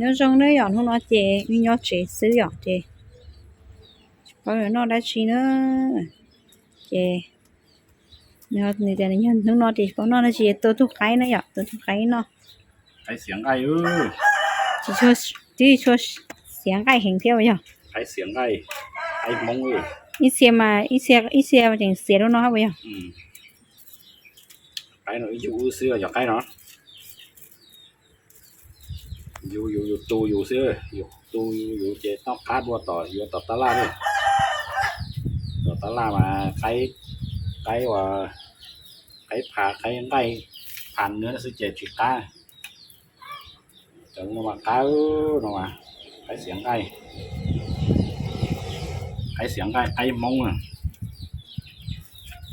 Nyob zoo nawb yom, hnub no ces wb nyob tsev xwb yom, ces tsis paub yuav noj dab tsi na. Ces nws tias nws yog hnub no ces tsis paub noj dab tsi, tua tug qaib na yom, tua tug qaib noj. Qaib xiav nqaij, tsis tshua, twb tsis tshua xiav nqaij heev thiab yog. Qaib xiav nqaij, qaib Hmoob. Ib txhia mas ib txhia ib txhia tseem xiav rau no hab puas yog? Qaib no ib yug wb xwb yog qaib no. Yus yus yus tu yus xwb, yus tu yus ces noj qab dua tom yuav tom tab laj ne. Tom tab laj mas qaib, qaib uas qaib phav, qaib nqaij phav nws xwb ces tsis qab. Cov no mas qab no mas, qaib xiav nqaij, qaib xiav nqaij qaib Hmoob,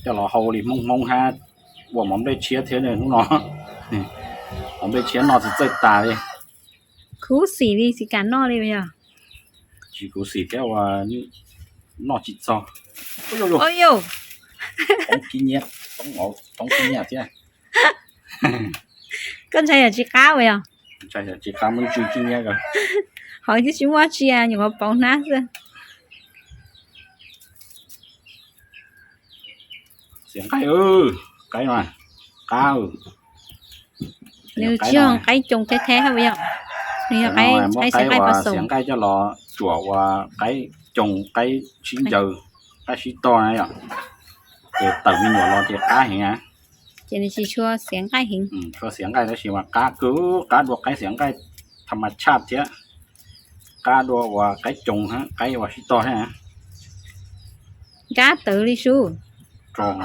coj los hau li Hmoob Hmoob hab ua mov nplej tshiab thiab hnub no. Mov nplej tshiab noj tsis txawj tas li. Khuv xim li tsis kam noj li yog. Tsis khuv xim thiab uas noj tsis txog. Poob kib nyiab, poob kib nyiab thiab. Koj ntshai yog tsis qab uas yog? Ntshai yog tsis qab muab tsw kib nyiab ko. Hauv twb tsis muaj tsi, nyuam qhuav pauv hnab xwb. Xiav nqaij, qaib no, qab. Nws tsis yog qaib coos thiab thiab hab puas yog? Nws yog qaib, muab qaib xiav nqaij uas pas xiav nqaij coj los tsuam ua qaib coos, qaib sib ncaws, qaib sib tog na yom. Ces tawm me nyuam los ces qab heev na. Ces nws tsis tshua xiav nqaij heev. Tshua xiav nqaij tab sis mas qab kawg, qab dua qaib xiav nqaij tham mas tshaj thiab, qab dua uas qaib coos hab, qaib uas sib tog thiab. Nkab tawv li sub. Rog,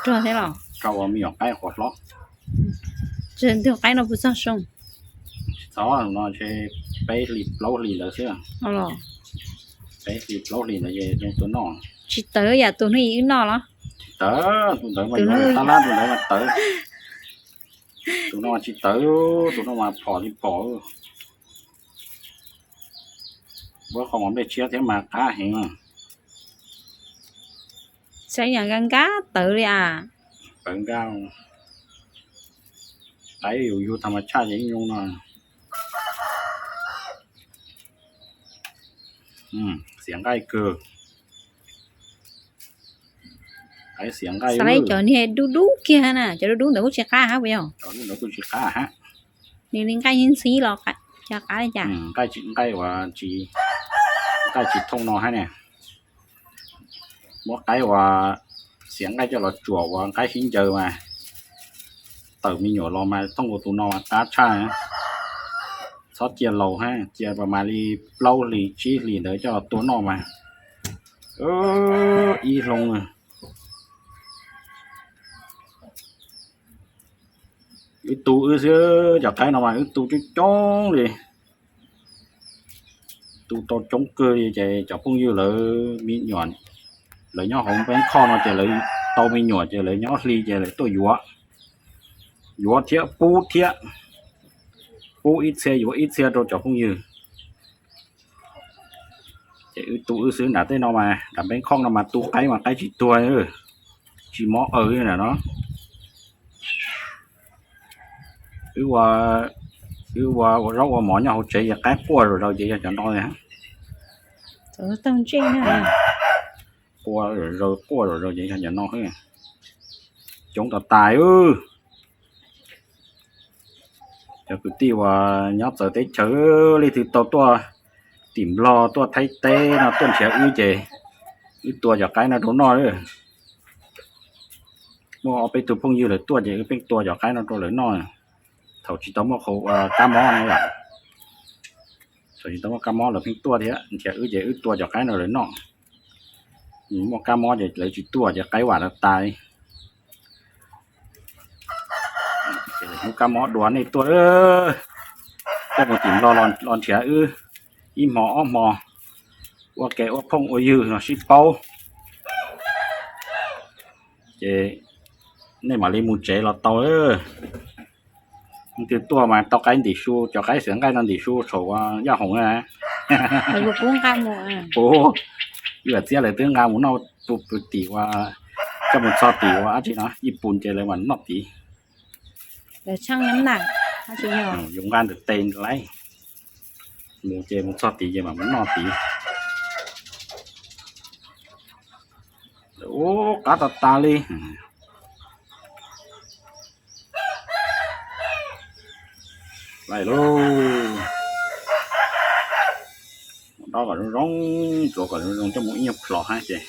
rog thiab los? Rog uas me nyuam qaib qhuav hlob. Tus qaib no puas txog xyoo? Tsis txog, no ntshe peb hlis plaub hlis ntawd xwb. Peb hlis plaub hlis ntawd ces zoo tua noj. Tsis tawv yam tus hnub ib wb noj los? Tsis tawv, tus ntawd mas yuav tab laj tus ntawd mas tawv. Tus no mas tsis tawv, tus no mas phom li phom. Muab qhov mov nplej tshiab thiab mas qab heev. Saib yam nkab nkab tawv li as. Tawv nkab. Qaib yus yug tham mas tshaj ces ib nyuag no. Xiav nqaij kawg. Qaib xiav nqaij. Xav li cov niag dub dub kiag na, cov dub dub ntawd kuj tsis qab hab puas yog? Cov dub ntawd kuj tsis qab hab. Nws li nqaij ntxhib los cov qab li cas? Nqaij uas tsis, nqaij tsis thooj no hab ne. Muab qaib uas xiav nqaij coj los tsuam ua qaib sib ncaws mas tawm me nyuam los mas thooj ua tus no mas qab tshaj. Txhob cia laus hab, cia pas mas li plaub hlis tsib hlis ntawd coj los tua noj mas ib hloov. Wb tu wb xwb, cov qaib no mas wb tu coob coob li. Tu tau coob kawg li ces cov phooj ywg lawv me nyuam, lawv nyob hauv Npeeb Khoj no ces lawv tau me nyuam ces lawv nyob hli ces lawv tuaj yuav, yuav thiab pub thiab, pub ib txhia yuav ib txhia rau cov phooj ywg. Ces wb tu wb xwb, nram tej no mas nram Npeeb Khoj no mas tu qaib mas qaib tsis tuag, tsis mob aws na no. Wb ua, wb ua ua zaub ua mov nyob hauv tsev ces qaib quaj zom zaws ces yog cov no. Quaj zom zaws, quaj zom zaws ces yog cov no. Coob tas tas. Cov kwv tij uas nyob txawv teb chaws, leej twg tau tuaj tim Nplog tuaj Thaib teb no tuaj nrhiav wb ces wb tua cov qaib no rau noj. Muaj ob peb tug phooj ywg lawv tuaj ces wb pheej tua cov qaib no rau lawv noj. Thaum tsis tau muaj kab mob no, thaum tsis tau muaj kab mob lawv pheej tuaj thiab nrhiav wb ces wb tua cov qaib no lawv noj. Muaj kab mob ces lawv tsis tuaj ces qaib vam tas tas. Muaj kab mob dua nej tuaj, tuaj mus tim Nplog los nrhiav wb ib hmo ob hmo, ua ke ua phooj ua ywg los sib paub. Ces nej mam li mus tsev los tau. Leej twg tuaj mas tau qaib ntim su, cov qaib xiav nqaij no ntim su saum Yaj Hoom na. Kuv, wb txiab lawv twb nqa mus noj pw tim ua, coj mus txog tim ua dab tsi no Yij Pun ces lawv mam noj tid. Yus nqa ntawm tes lawm. Mus ces mus txog tid ces mam mus noj tid. Ub, qab tas tas li. Lawm lauj. Dob kom zoo zoo, tsuav kom zoo zoo coj mus ib nyuag plhov hab ces.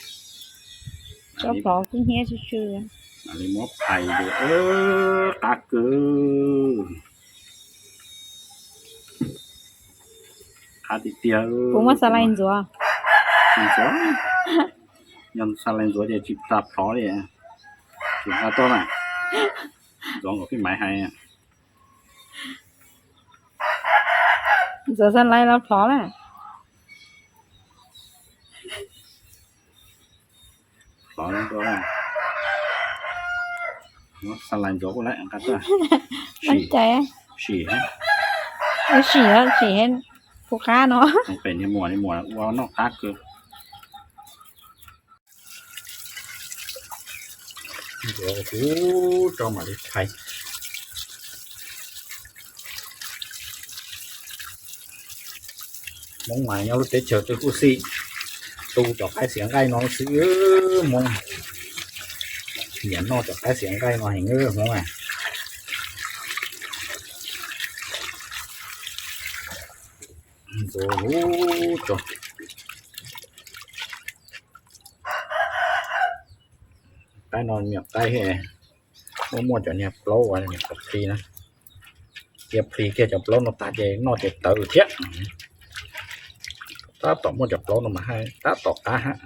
Coj plhov kub hnyiab tsw tsw. Mam li muab phais, qab kawg. Qab tiag tiag. Puas muaj xas lais ntxuav? Tsis ntxuav. Yog xas lais ntxuav ces tsis tas plhov li. Tsis nqa tuaj na. Ntxuav nkaus phij maiv hais. Ntxuav xas lais los plhov na. Plhov, xas lais ntxuav kuj lawm, nqa tuaj. Sim, sim, sim, sim puas qab no. Pem niag muam, niag muam ua noj qab kawg. Ntxuav kuv tso mam li phais. Hmoob mas nyob lub teb chaws twg kuj xij tu cov qaib xiav nqaij no xwb. Hmoob nyiam noj cov qaib xiav nqaij no heev Hmoob a. Ntxuav kuv tso. Qaib no nyuam qaib, muaj muaj cov niag plaub uas niag qhov plig na. Cia plig kiag cov plaub no tag ces noj ces tawv thiab. Tab tom muaj cov plaub no mas haj tab tom qab hab.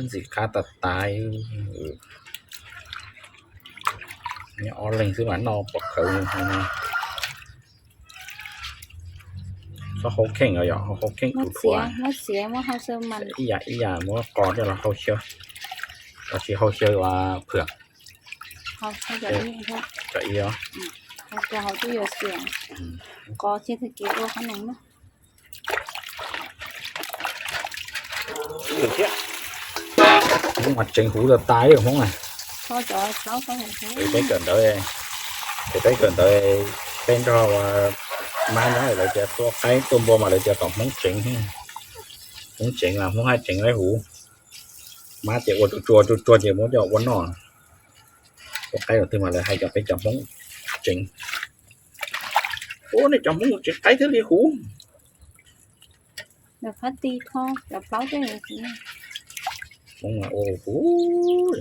Ntxim qab tas tas. Nyob ob leeg xwb mas noj pom khawv. Txhob hau kheej os, yog hau kheej tus thuav. Ib yam ib yam muab qos coj los hau xyaw, los sis hau xyaw ua phwm. Cov ib os. Hmoob mas tseev huv tas tas li Hmoob na. Peb kawm ntawv, peb kawm ntawv, peb nrog ua mab nyob lawv tias tua qaib tua npua mas lawv tias kom Hmoob tseev. Hmoob tseev mas Hmoob haj tseev lawv huv. Mab ces ua tsuag tsuag tsuag tsuag ces muab coj ua noj. Tua qaib los twg mas lawv hais cov peb cov Hmoob tseev. Ua nej cov Hmoob tseev qaib thiaj li huv. Hmoob mas ua huv,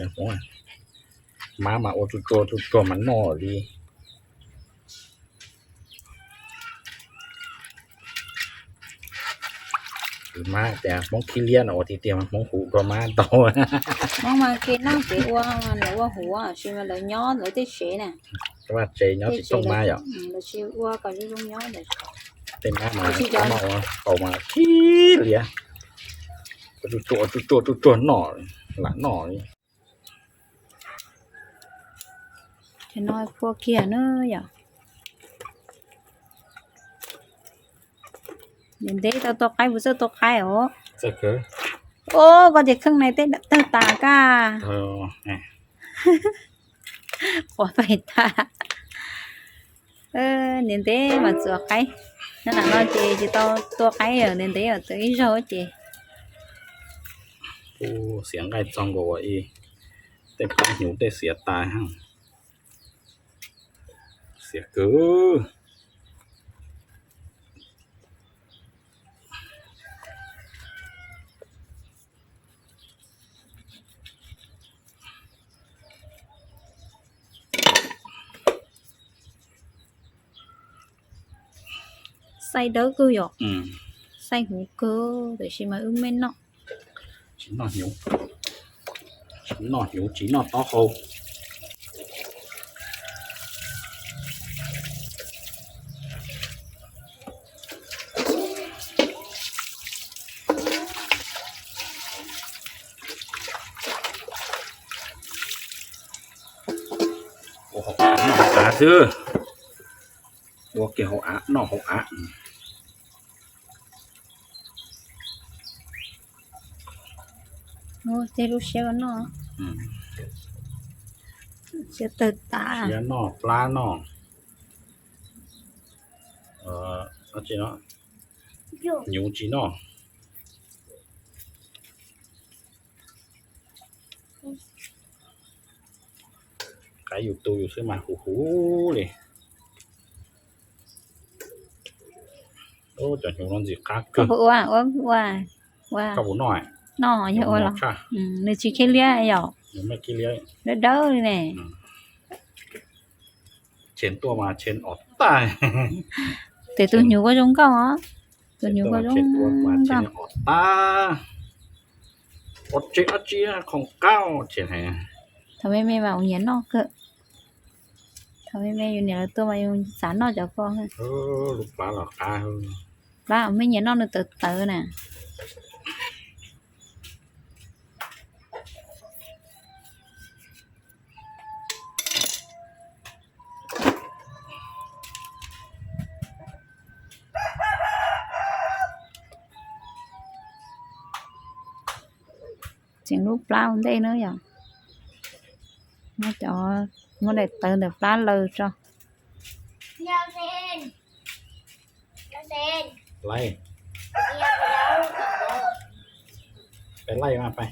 mab mas ua tsuag tsuag tsuag tsuag mas noj li. Mab tias Hmoob khib liab no ua tiag tiag mas Hmoob huv dua mab ntau. Hmoob mas kev noj kev ua mas lawv ua huv, tab sis mas lawv nyob lawv tej tsev na. Vaj tsev nyob tsis thooj mab yom. Lawv tsis ua kom zoo zoo nyob ntawd. Tej mab mas noj tau mas khib liab, tsuag tsuag tsuag tsuag noj, lam noj li. Ces no phua kiag na yom. Niam ntev tau tua qaib, puas txawj tua qaib os? Os, koj ces kheej na tej tawg tas kaj. Quav pais tas. Niam ntev mas txuas qaib. Nyob nram no ces tsis tau tua qaib, niam ntev txawm ib zaug ces. Xiav nqaij txog nkaus ua ib, tej plab hnyuv tej xiav tas. Xiav kawg. Xaij dawb kawg yom. Xaij huv kawg, tiam sis mas wb me noj. Tsis noj hnyuv, tsis noj hnyuv tsis noj taub hau. Hauv av noj hauv av xwb. Ua kiag hauv av noj hauv av. Tej lub siab noj, siab tawg tas. Siab noj, plab noj, hnyuv tsis noj. Qaib yus tu yus xwb mas huv huv li. Cov hnyuv no ntxim qab kawg. Koj puas ua, ua, ua, koj puas noj? Noj yog ua los. Nws tsis khib liab yom? Nws tsis khib liab, dawb dawb li ne. Tshee tuaj mas tshee os tag. Tes tus hnyuv kuj zoo nkauj os. Tus hnyuv kuj zoo nkauj. Os tag. Ua tsev dab tsi khoom qab tsev. Thaum me me mas kuv nyiam noj kawg. Thaum me me yus niam lawv tua mas yus xav noj cov ko. Lub plab los qab. Plab me nyiam noj nws tawv tawv na. Tseem lub plab ua ntej na yom. Muab cov, muab daim tawv ntawm plab laws tso. Laij, peb laij mas peb.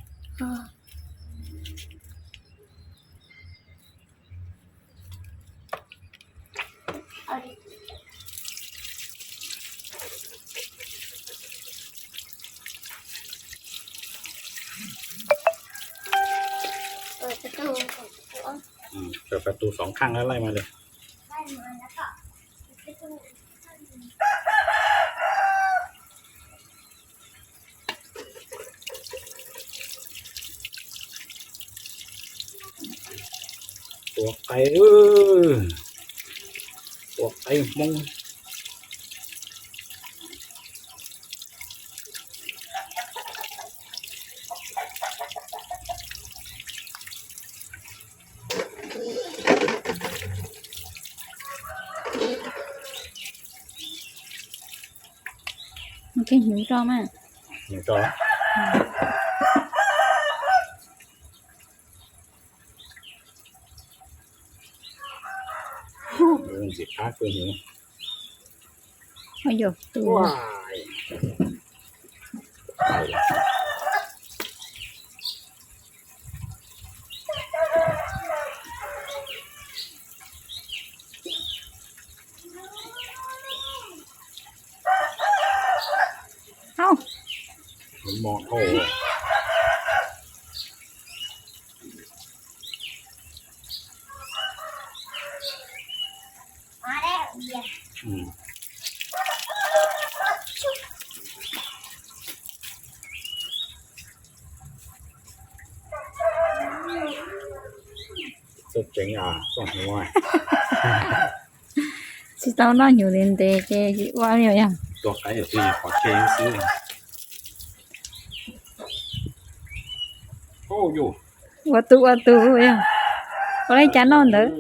Peb tu xoom khaj laij mas li. Tua qaib, tua qaib Hmoob. Muab kiag hnyuv rau mas. Hnyuv rau. Ntxim qab kawg hnyuv. Txawj tseev txoj hnyuv. Tsis tau noj hnyuv ntev ntev ces tsis ua li yog. Tua qaib twb yog qhov tseg xwb. Ua tus ua tus yog, ua li cas noj ntawd.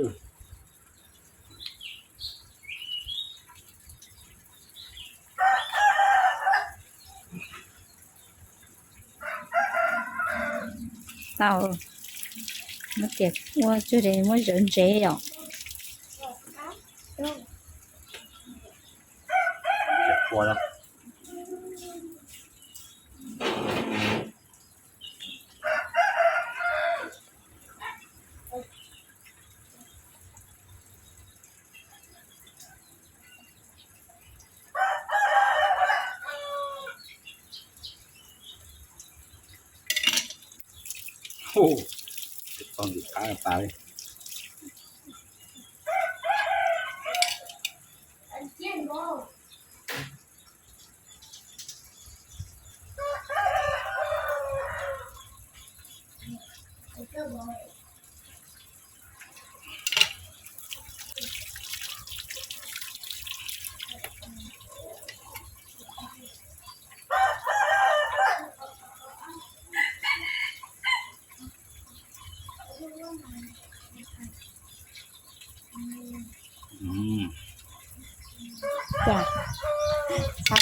Tau, muab kiag ua tsuj de muab zawv ntsev yom.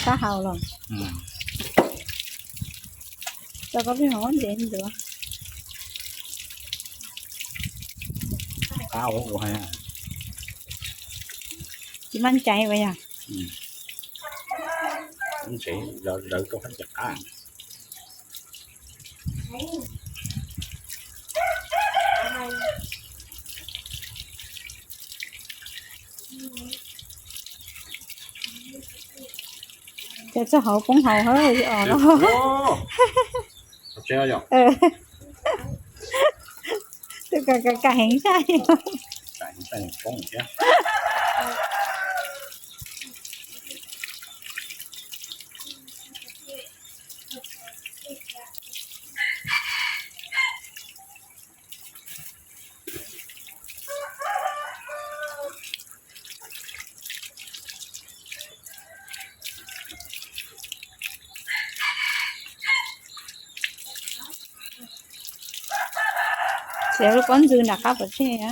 qab haus los. Tau koj pheej hov ntev ntxiv. Qab ua ua tsis maj cai ua yog. Ntev lawv rau qab ces qab. Ces txoj hauv poob hauv hawb os. Twb ka ka heev sai. Txiav lub pob ntsws nram qab pov tseg.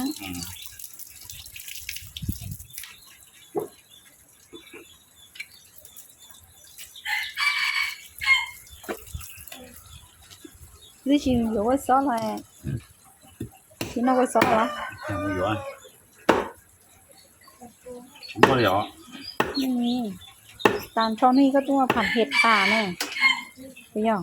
Twb tsis yuav kua xob los, tsis noj kua xob los? Tas nrho nej koj tuaj pham phem tas na. Puas yog?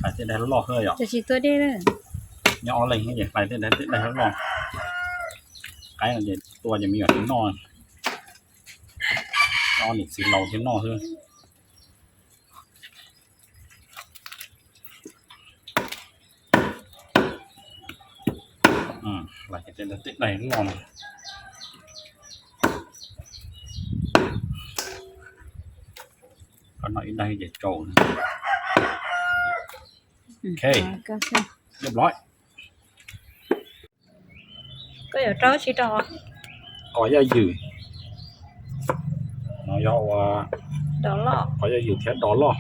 Hlais tej daim loj xwb yom. Ces tsis tua dej na. Nyob ob leeg ces hlais tej daim loj. Qaib no ces tua ces me nyuam tsis noj. Ob niam txiv laus thiaj noj xwb. Hlais tej daim loj. Koj noj ib daim ces tsau. Ok, ib lov. Koj yuav rau tsis rau? Qos yaj ywm. No yog ua qos yaj ywm thiab dos loj.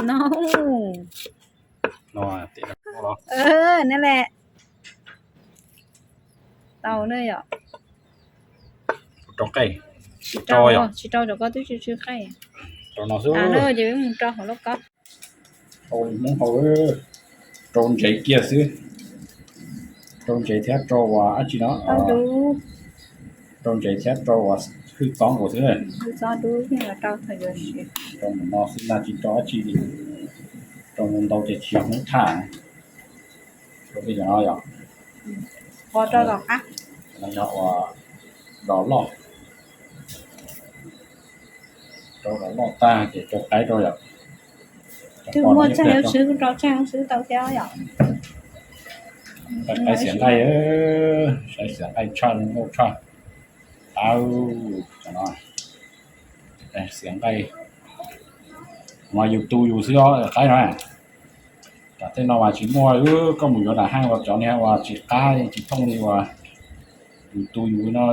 No, no lawm. Tau na yom. Rau qej. Tsis rau, tsis rau, rau koj twb tsw tsw qej. Rau no xwb. Ces peb mus rau hauv lauj kaub. Hmoob hau, rau ntsev kiag xwb. Rau ntsev thiab rau ua dab tsi no? Rau ntsev thiab rau ua hwj txob nkaus xwb. Rau mus no xwb na, tsis rau dab tsi li. Rau mus ntau ces tsis yog Hmoob thaj. Rau peb cov no yom. Qos rau tom qab. No yog ua dos loj. Rau dos loj tag ces rau qaib rau yom. Twb muaj txaij hauv xwb, rau txaij hauv xwb tau thiab yom. Qaib xiav nqaij, saib xiav nqaij tshaj nkauj tshaj. Tau, cov no xiav nqaij mas yus tu yus xwb os qaib no. Tam tej no mas tsis muaj, koj mus yuav nram haaj los cov niag uas tsis qab tsis thooj li uas yus tu yus no.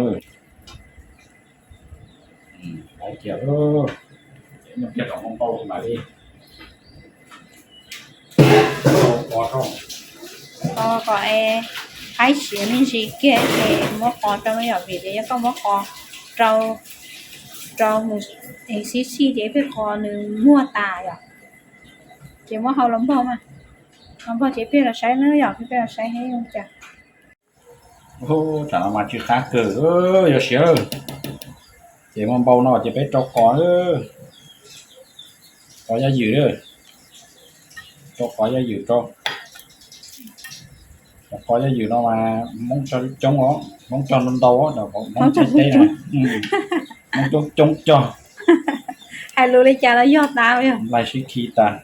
Laiv kiag, ces muaj kiag tom hoob npauj mam li qos rau. Qos kom qaib siav me ntsis kiag ces muab qos rau no yom, vim tias yog koj muab qos rau, rau mus es sib sij ces pheej qos nws muag tas yom. Ces muab hau los npog mas, los npog ces pheej los saib na yom, pheej los saib seb zoo cas. Tam no mas tsw qab kawg, yuav siav lawm. Ces muaj npau no ces peb rau qos, qos yaj ywm, rau qos yaj ywm rau. Qos yaj ywm no mas Hmoob cog coob coob os, Hmoob cog ntau ntau os, Hmoob cog teb teb na, Hmoob coob coob cog. Hais lus li cas los yog tas, yog nplaig sib khi tas.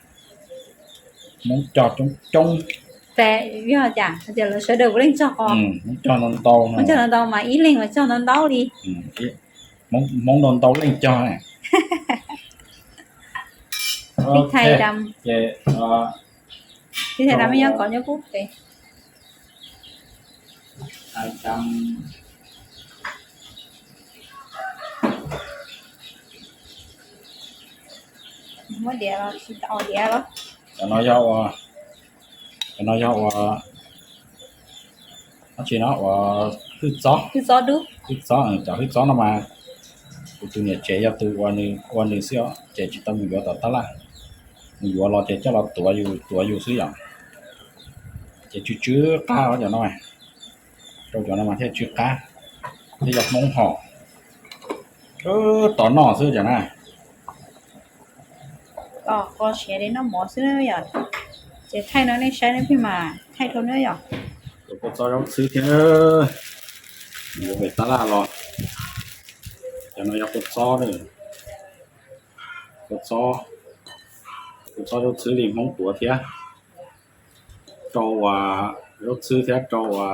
Hmoob cog coob coob. Yog cas tias lawv sawv daws puav leej cog qos? Hmoob cog ntau ntau, Hmoob cog ntau ntau mas ib leeg mas cog ntau ntau li. Hmoob ntau ntau leej cog. Peb thaij dam, ces peb thaij dam nyob kom nyob kub pem. Muab diav los tsis tau diav los. Cov no yog ua, cov no yog ua, dab tsi no, ua hwj txob, hwj txob dub, hwj txob, cov hwj txob no mas kuv tus niam tsev yog tus ua nws, ua nws xwb os, ces tsis tau mus yuav tom tab laj. Mus yuav los ces coj los tuav yus, tuav yus xwb yom. Ces tsw tsw qab os cov no, rau cov no mas thiaj tsw qab, thiaj yog Hmoob hom. Tos noj xwb cov na. Tos qos siav li noj mov xwb yom. Ces thaij no nej saib nej pheej mas thaij dhau na yom. Ua kua txob zaub txhwb thiab, yuav pem tab laj los. Cov no yog kua txob, kua txob, kua txob zaub txhwb li Hmoob tuav thiab, rau ua zaub txhwb thiab rau ua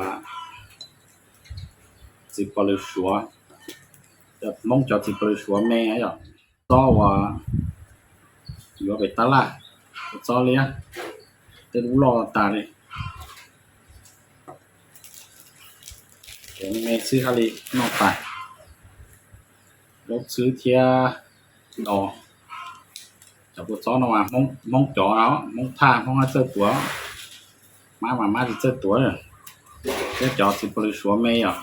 txiv pos lws suav. Hmoob cov txiv pos lws suav me yom, txob uas yuav pem tab laj, txob liab, tej lub loj tas li. Cov me xwb haj li noj tas. Zaub txhwb thiab dos. Cov kua txob no mas Hmoob cov, Hmoob thaj, Hmoob haj txawj tuav, mab mas mab tsis txawj tuav. Thiab cov txiv pos lws suav me yom,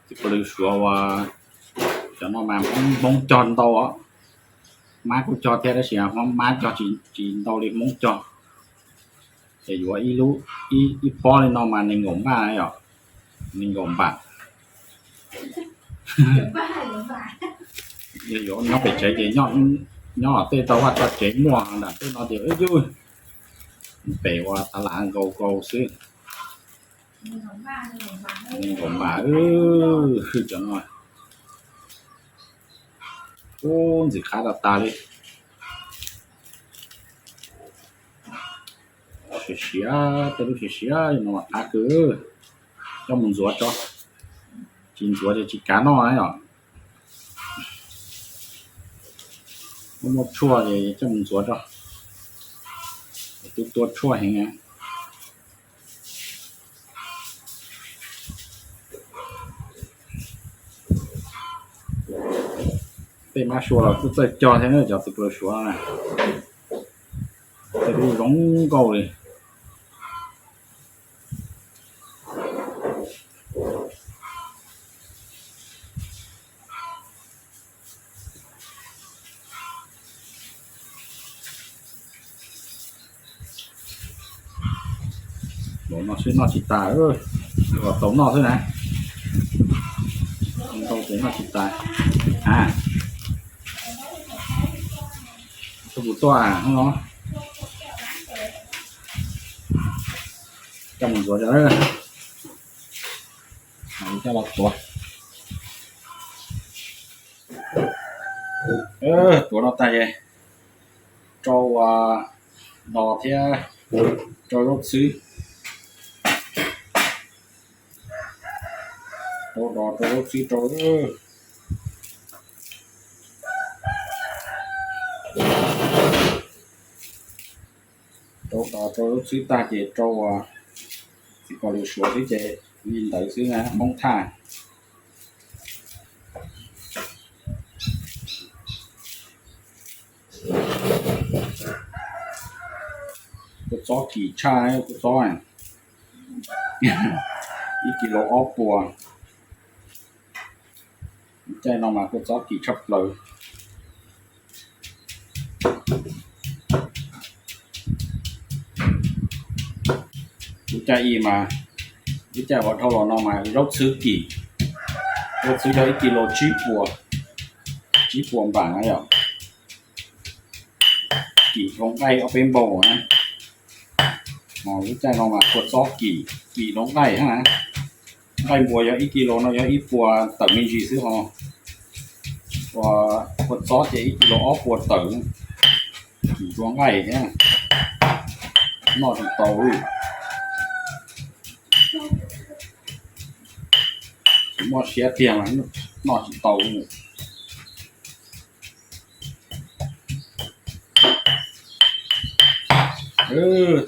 txiv pos lws suav uas cov no mas Hmoob cog ntau os. Mab kuj cog thiab tab sis mab cog tsis ntau li Hmoob cog. Ces yuav ib lub, ib pob li no mas nees nkaum npaj yom, nees nkaum npaj. Yog yuav nyob pem tsev ces nyob tej tau vaj tau tsev muaj, nram tej no ces yus pem ua tav las nkaus nkaus xwb. Nees nkaum npaj, cov no. Ub, ntxim qab tas tas li. Siav siav, tej lub siav siav no mas qab kawg. Coj mus ntxuav tso, tsis ntxuav ces tsis kav noj na yom. Muaj muaj tshuaj ces coj mus ntxuav tso, twb tua tshuaj heev. Tej mab sua los kuj txawj cog thiab na, cov txiv pos lws suav na, tej lub zoo nkauj li. Los no xwb noj tsis tas, los tau noj xwb na. Tau ces noj tsis tas. A, tuaj kuv tuaj no, coj mus ntxuav cov, coj los tuav. Tuav no tag ces rau ua dos thiab rau zaub txhwb, rau dos rau zaub txhwb rau, rau dos rau zaub txhwb tag ces rau ua txiv pos lws suav xwb ces li ntawd xwb na, Hmoob thaj. Kua txob kim tshaj, kua txob ib kis laus ob puas. Caij no mas kua txob kim tshaj plaws. Lub caij ib mas Lub caij uas dhau los no mas zaub txhwb kim, zaub txhwb yog ib kis lus tsib puas, tsib puas npam na yom. Kim hloov nqaij ob peb npaug na. Lub caij no mas kua txob kim, kim hloov nqaij na. Nqaij npua yog ib kis lus no yog ib puas tawm me ntsis xwb os. Kua txob ces ib kis lus ob puas tawm. Kim ntsuag nqaij thiab, noj tsis tau. Tsis muaj siab tiag mas noj tsis tau.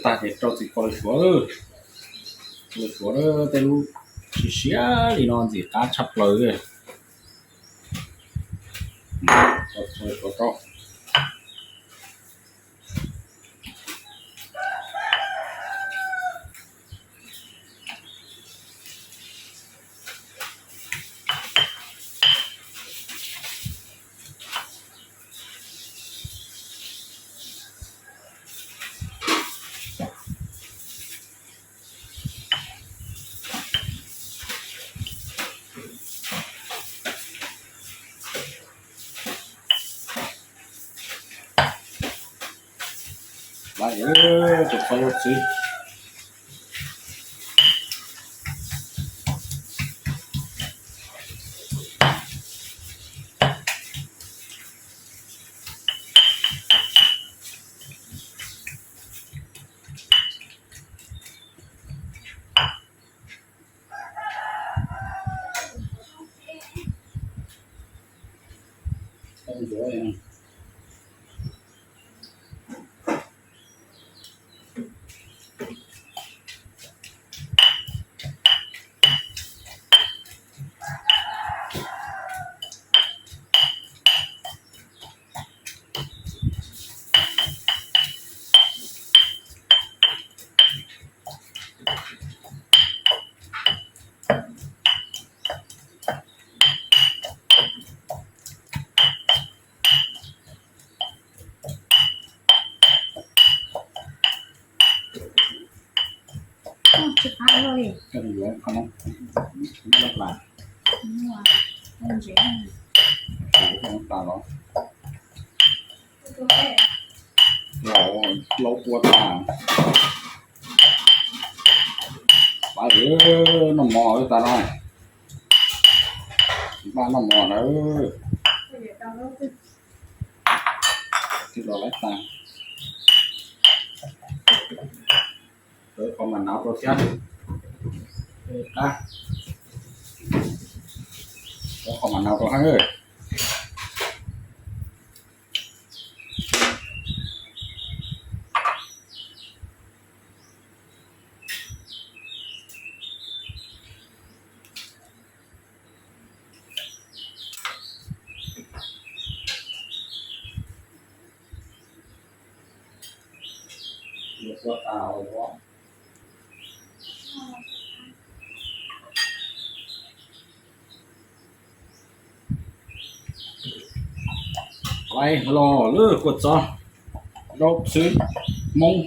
Tag ces rau txiv pos lawv suav, lawv suav tej lub siab siab li no ntxim qab tshaj plaws. Suav rau. Lawm, tus qhov zaub txwb. Laus ua tas. Pab noj mov tas no. Npaj noj mov na. Twb los laib tas. Rau qhov mam nau rau thiab. Qab, rau qhov mam nau rau hab. Laib hlo lub kua txob zaub txhwb Hmoob,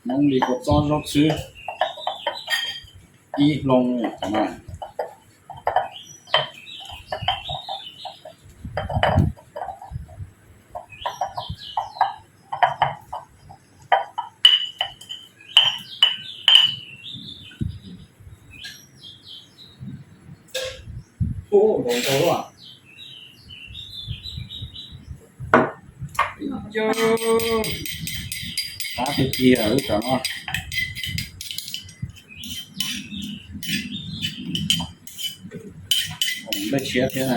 Hmoob li kua txob zaub txhwb ib hloov na. Ub, nkaus ntau lawm. Qab tiag tiag lub tsam no. Nplej tshiab thiab na.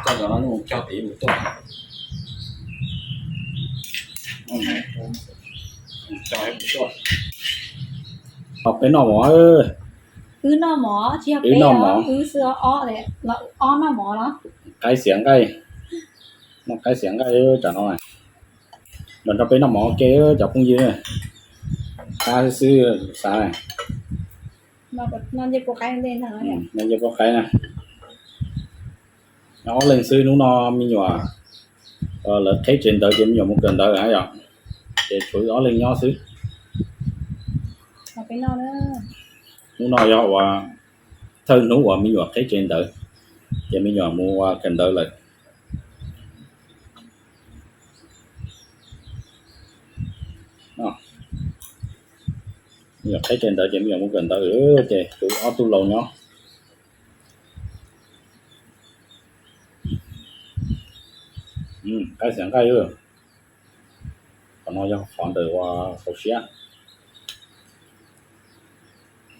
Koj cov no cog pem mus tuaj. Cog mus tuaj. Peb noj mov. Wb noj mov, tsis yog peb noj mov, wb xwb. Ob noj mov no. Qaib xiav nqaij, noj qaib xiav nqaij tsam no. Los nrog peb noj mov ua ke cov phooj ywg. Qab xwb xav. Noj ncej puab qaib na. Ob leeg xwb, hnub no me nyuam lawv qheb tsev ntawd ces me nyuam mus kawm ntawv na yom. Ces tshuav wb ob leeg nyob xwb. Hnub no yog uas thawj hnub uas me nyuam qheb tsev ntawd, ces me nyuam mus ua kawm ntawv lawm. Me nyuam qheb tsev ntawd ces me nyuam mus kawm ntawv, ces tshuav ob tug laus nyob. Qaib xiav nqaij. Qhov no yog qhov ntawm uas hauv siab,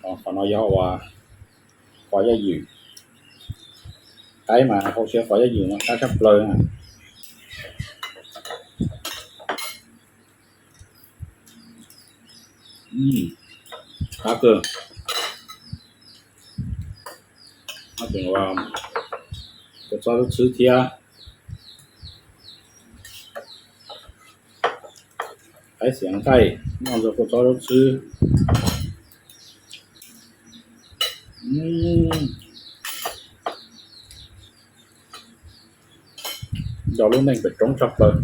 qhov no yog uas qos yaj ywm. Qaib mas hauv siab qos yaj ywm no qab tshaj plaws. Qab kawg. Kua txob lub txhwb thiab qaib xiav nqaij, noj ntxuag kua txob lub txhwb. Nco lub neej pem roob tshaj plaws.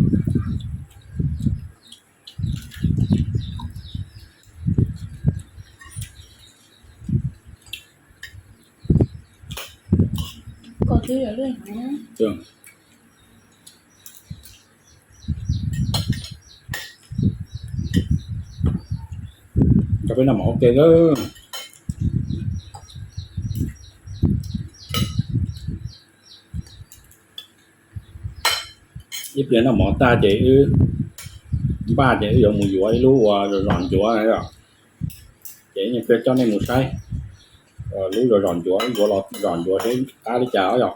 Cov peb noj mov ua ke. Ib pliag noj mov tag ces wb npaj ces wb yuav mus yuav ib lub uas zom zom ncuav na yom. Ces ib pliag coj nej mus saib lub zom zom ncuav, wb yuav los zom ncuav seb qab li cas os yom.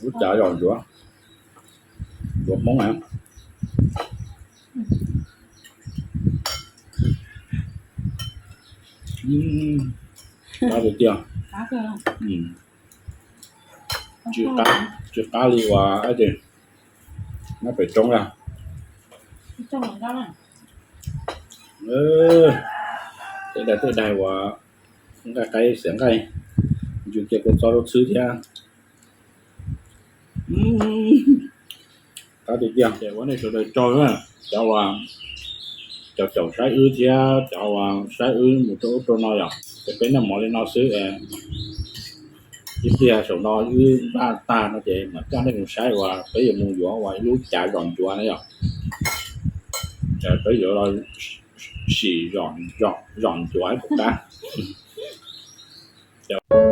Lub cav zom ncuav, ncuav Hmoob na. Qab tiag tiag. Tsis qab li uas nyob pem roob na. Tej daim tej daim uas nqaij qaib xiav nqaij, ntsw cia kua txob lub txhwb thiab. Qab tiag tiag. Ces ua nej sawv daws tsaug, cov uas caum caum saib wb thiab cov uas saib wb mus rau ub rau no yom. Ces peb noj mov li no xwb. Ib pliag saum no wb npaj tag no ces mam coj nej mus saib uas peb yuav mus yuav uas ib lub cav zom ncuav na yom. Ces peb yuav los sim zom ncuav puas qab.